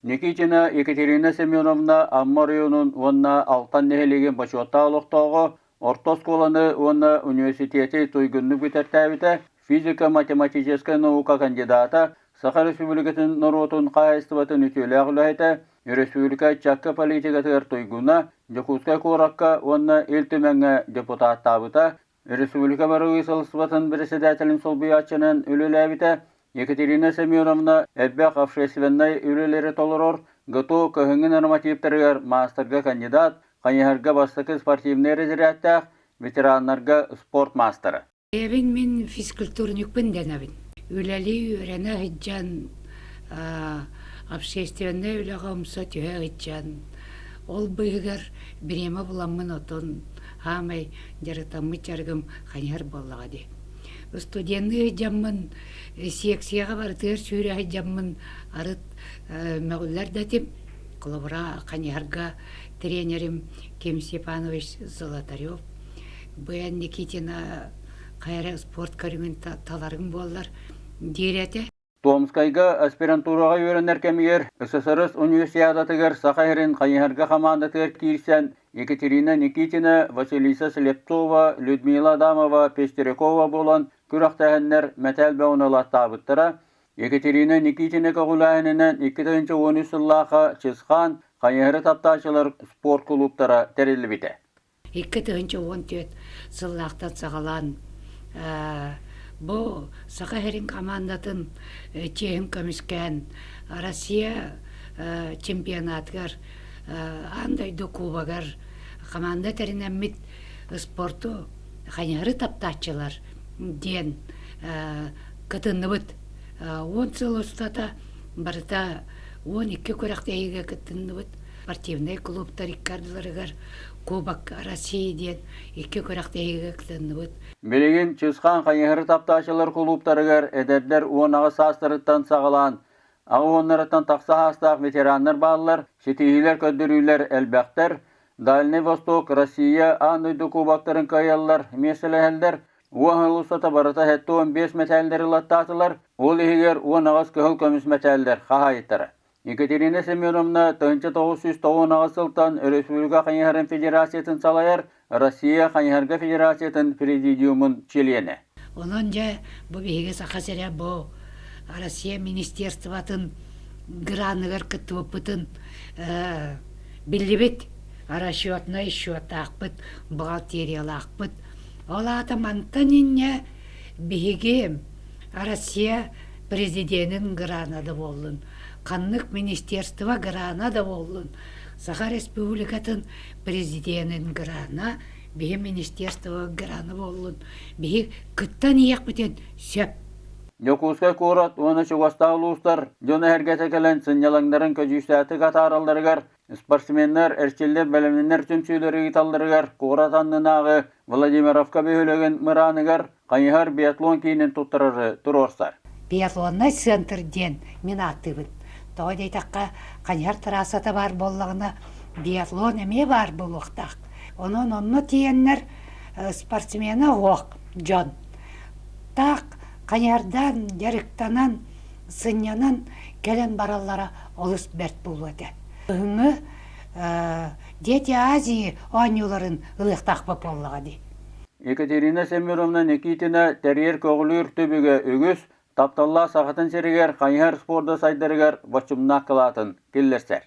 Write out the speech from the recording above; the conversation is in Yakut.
Никитина Екатерина Семеновна Амма оройуонун уонна Алтан нэһилиэгин бочуоттаах олохтооҕо, орто оскуоланы уонна университеты туйгуннук бүтэртээбитэ, физико-математическай наука кандидата, Саха Республикатын норуотун хаһаайыстыбатын үтүөлээх үлэһитэ, өрөспүүбүлүкэ ыччакка политикатыгар туйгуна, Дьокуускай куоракка уонна Ил Түмэҥҥэ депутаттаабыта, Республика бырабыыталыстыбатын председателин солбуйааччынан үлэлээбитэ. Екатерина Семеновна элбэх общественнай үлэлэри толорор, ГТО кыһыҥҥы нормативтарыгар маастарга кандидат, хайыһарга бастакы спортивнай разрядтаах, ветераннарга спорт маастара. Эбин мин физкультурникпын дэнэбин. Үлэлии үөрэнэ сылдьан, общественнай үлэҕэ умса түһэ сылдьан, ол быыһыгар бириэмэ буламмын отон хаамай дьарыктаммыт дьарыгым хайыһар буоллаҕа дии. Студенныы сылдьаммын, секцияҕа барытыгар сүүрэ сылдьаммын арыт мөҕүллэр да этим. Холобура, хайыһарга тренерим Ким Степанович Золотарев Б. Никитина хайа эрэ спорт көрүҥүн таларыҥ буоллар диир этэ. Томскайга аспирантураҕа үөрэнэр кэмигэр СССР универсиадатыгар Саха сирин хайыһарга хамаандатыгар киирсэн Екатерина Никитина, Василиса Слепцова, Людмила Адамова, Пестерякова буолан күрэхтэһэннэр мэтээл бөҕөнү ылаттаабыттара. Екатерина Никитина көҕүлээһининэн 2013 сыллаахха Чысхаан хайыһары таптааччылар спорт кулууптара тэриллибитэ. 2014 сыллаахтан саҕалаан бу Саха сирин хамаандатын чиэһин көмүскээн Россия чемпионатыгар аан дойду кубогар хамаанда тэринэммит спорту хайыһары таптааччылар диэн кытынныбыт. 10 сыл устата барыта 12 күрэхтэһиигэ кыттынныбыт. Спортивнай клубтар икки ардыларыгар Кубок России диэн икки күрэхтэһиигэ кытынныбыт. Билигин Чысхаан хайыһары таптааччылар кулууптарыгар эдэрдэр 18 саастарыттан саҕалаан аҕа уоннарыттан тахса саастаах ветераннар бааллар, ситиһиилэр көрдөрүүлэр элбэхтэр. Дальний Восток, Россия аан дойду кубоктарын кыайаллар, миэстэлэһэллэр. Уон сыл устата барыта 75 мэтээллэри ылаттаатылар, ол иһигэр 18 кыһыл көмүс мэтээллэр хаһаайыттара. Екатерина Семеновна 1998 сылтан Өрөспүүбүлүкэ хайыһарын федерациятын салайар Россия хайыһарга федерациятын президиумун чилиэнэ. Онон дьэ бу биһиги Саха сирэ бу Россия министерствотын граныгар кыттыбыппытын биллибит расчетнай счеттаахпыт, бухгалтериялаахпыт. Ол аата мантан инньэ биһиги Россия президенин грана да буоллун, ханнык министерство грана да буоллун, Саха Республикатын президенин грана, биһи министерство грана буоллун, биһи кыттан иһиэхпитин сөп. Дьокуускай куорат уонна чугастаах улуустар дьоно-сэргэтэ кэлэн сынньалаҥнарын көдьүүстээхтик атааралларыгар Спортсменнар эрчиллэр бэлэмнэнэр түмсүүлэри ыыталларыгар куорат аннынааҕы Владимировка бөһүөлэгин мырааныгар хайыһар биатлон киинин туттарары туруорсар. Биатлоннай центр диэн мин ааттыыбын. Тоҕо диэтэххэ, хайыһар трассата баар буоллаҕына, биатлон эмиэ баар буолуохтаах. Онон онно тиийэннэр спортсмена оһуох дьон таах хайыһардаан дьарыктанан сынньанан кэлэн бараллара олус бэрт буолуо этэ. Кыһыҥҥы Дети Азии оонньууларын ылыахтаахпыт буоллаҕа дии. Екатерина Семеновна Никитина тэрийэр-көҕүлүүр түбүгэ үгүс, тапталлаах Сахатын сиригэр хайыһар спорда сайдарыгар боччумнаах кылаатын киллэрсэр.